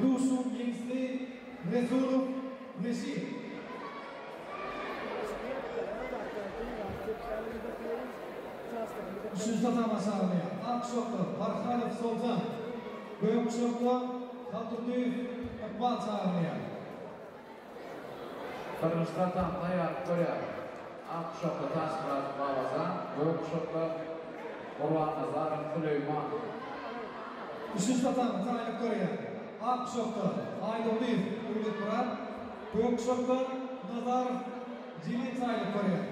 Bu duşuşygyň ýeňijisi Resulow Reşit. Üçünji tatama çagyrylýar. Ak guşakda Parhadow Soltan, gök guşakda Haldurdyýew Ykbal çagyrylýar. Birinji tatamy taýýarlyk görýär. Ak guşakda Taçmyradow Babajan, gök guşakda Gurbannazarow Süleýman. Üçünji tatamy taýýarlyk görýär. Ak guşakda Aýdogdyýew Döwletmyrat, gök guşakda Nazarow Jelil taýýarlyk görýär.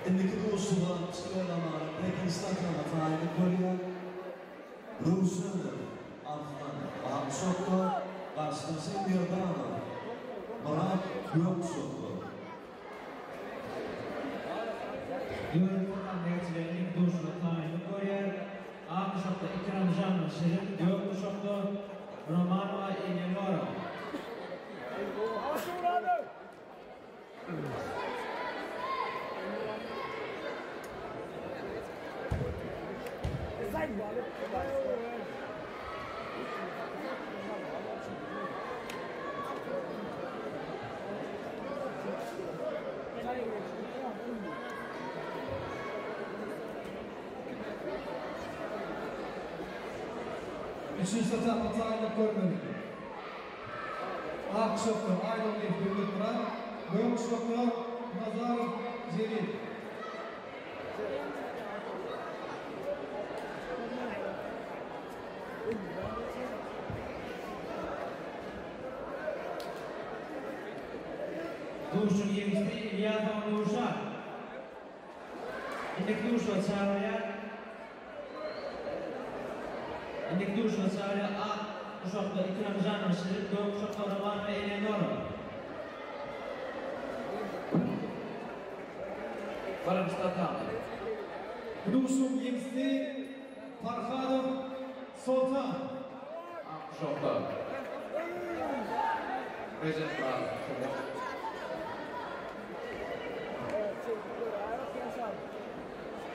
Indiki duşuşyga Çilelamara Pekin ştatynda taýynlyk görýän Röwşenow Arslan ak guşakda, garşydaşy Merdanow Myrat gök guşakda. Dördünji takam geçirilen ilk duşuşyga taýynlyk görýär. Ak guşakda Ikramjanowa Şirin, gök guşakda Romanowa Eleonora. Üçünji etapda taýynlyk görmeli. Ak guşakda Aýdogdyýew Döwletmyrat, gök guşakda Nazarow Jelil. Duşuşygyň ýeňijisi Ilýasowa Nurşat. Indiki duşuşyga çagyrýar. Indiki duşuşyga çagyrýar ak guşakda Ikramjanowa Şirin, gök guşakda Romanowa Eleonora. Birinji tatamy. Bu duşuşygyň ýeňijisi Farhadow Soltan. Ak guşakda Rejepmyradow Tuguç.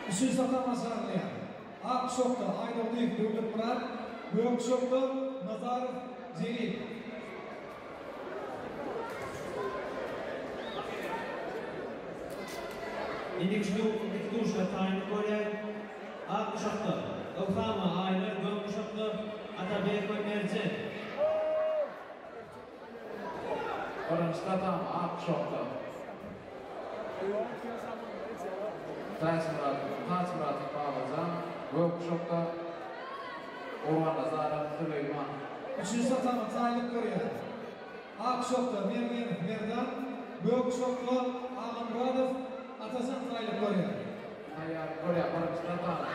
Üçünji tatama çagyrylýar. Ak guşakda Aýdogdyýew Döwletmyrat, gök guşakda Nazarow Jelil. Indiki duşuşyga taýynlyk görýär. Ak guşakda, Ysama, Aýlar, gök guşakda, Atabekowa Merjen. Birinji tatam ak guşakda. Täçmyrat Taçmyradow Babajan, gök guşakda, Gurbannazarow Süleýman. Üçünji tatama taýynlyk görýär. Ak guşakda Mergenow Merdan, gök guşakda Agamyradow Atajan taýynlyk görýär. Taýýarlyk görýär birinji tatamy.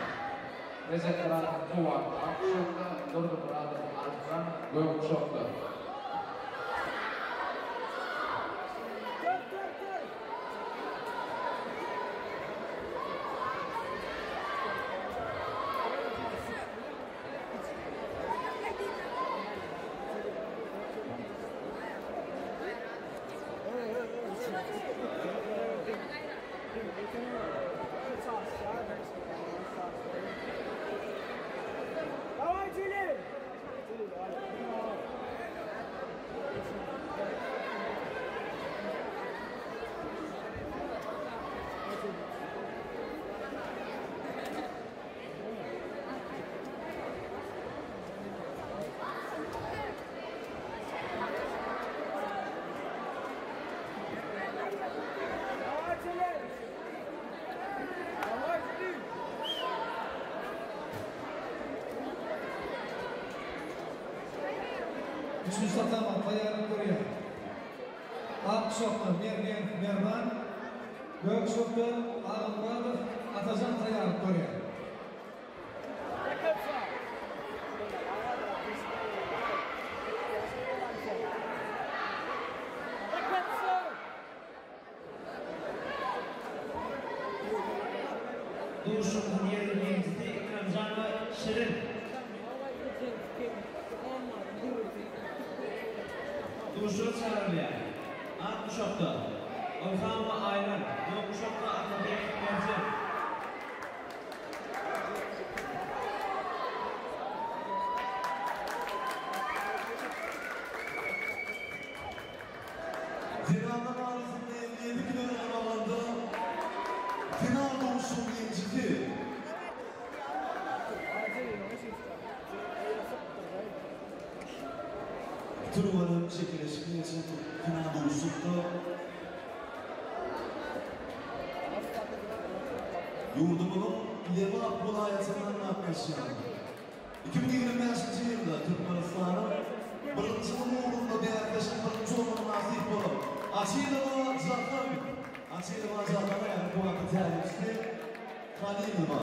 Rejepmyradow Kuwwat ak guşakda, Durdymyradow Arslan gök guşakda. Üçünji tatama taýýarlyk görýär. Ak guşakda Mergen Merdan, gök guşakda Agamyradow Atajan taýýarlyk görýär. Duşuşygyň ýerli ýeňijisi Ikramjanowa Şirin. Duşuşyga çagyrylýar. Ak guşakda, Ilhamowa Aýlar, Gök guşakda, Atabekow Merjen. Zenanlar arasynda 57 kilogram alanda final duşuşygyň ýeňijisi. Türgeniň çekeleşikli geçen final duşuşykda ýurdumyzyň Lebap welaýatyndan gatnaşýan 2025-nji ýylda Türkmenistanyň birinjiligiň ugrunda bäsleşigiň birinji ornuna mynasyp bolup, Açylowa Jahan, Açylowa Jahana ýaňky wagtky tälimçisi Halilowa.